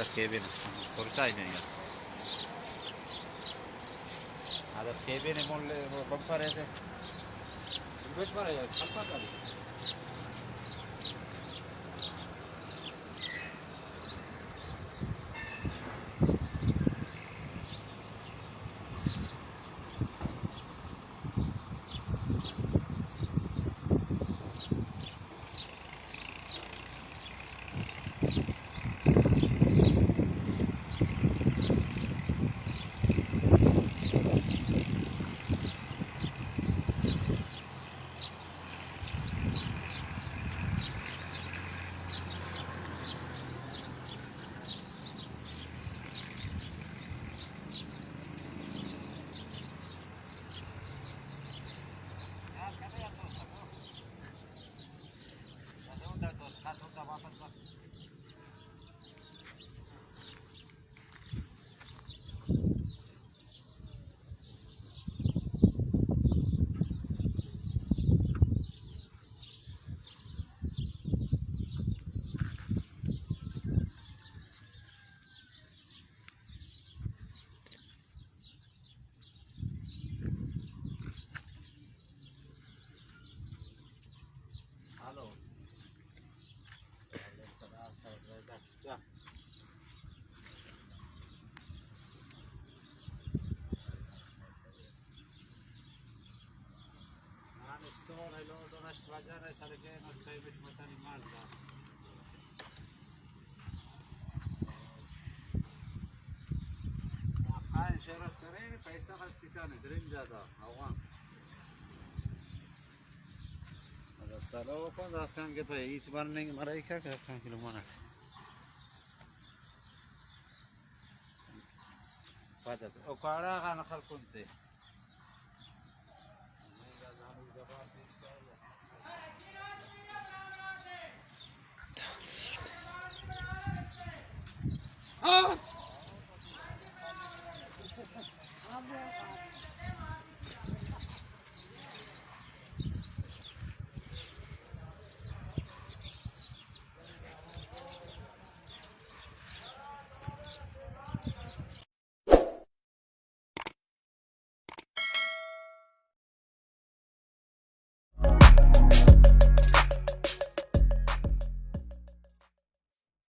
Das Kevin, Policei mega. Ah, das Kevin im Mund, äh, Bumper hätte. Du bist mal, ja, kann man gar nicht. Hallo. من استور هلو دو هشت بجه نه سال که من پیمت متنی مال دا. خائن شرس کرے، پیسہ خرچ کتانے، درین جاتا، اوان. از سلو کن، داس کن کہ پہ ایت بننگ مرئی کا، کہ داس کن کلو منک. پتہ تو، او کاڑا خان خلق کنتے.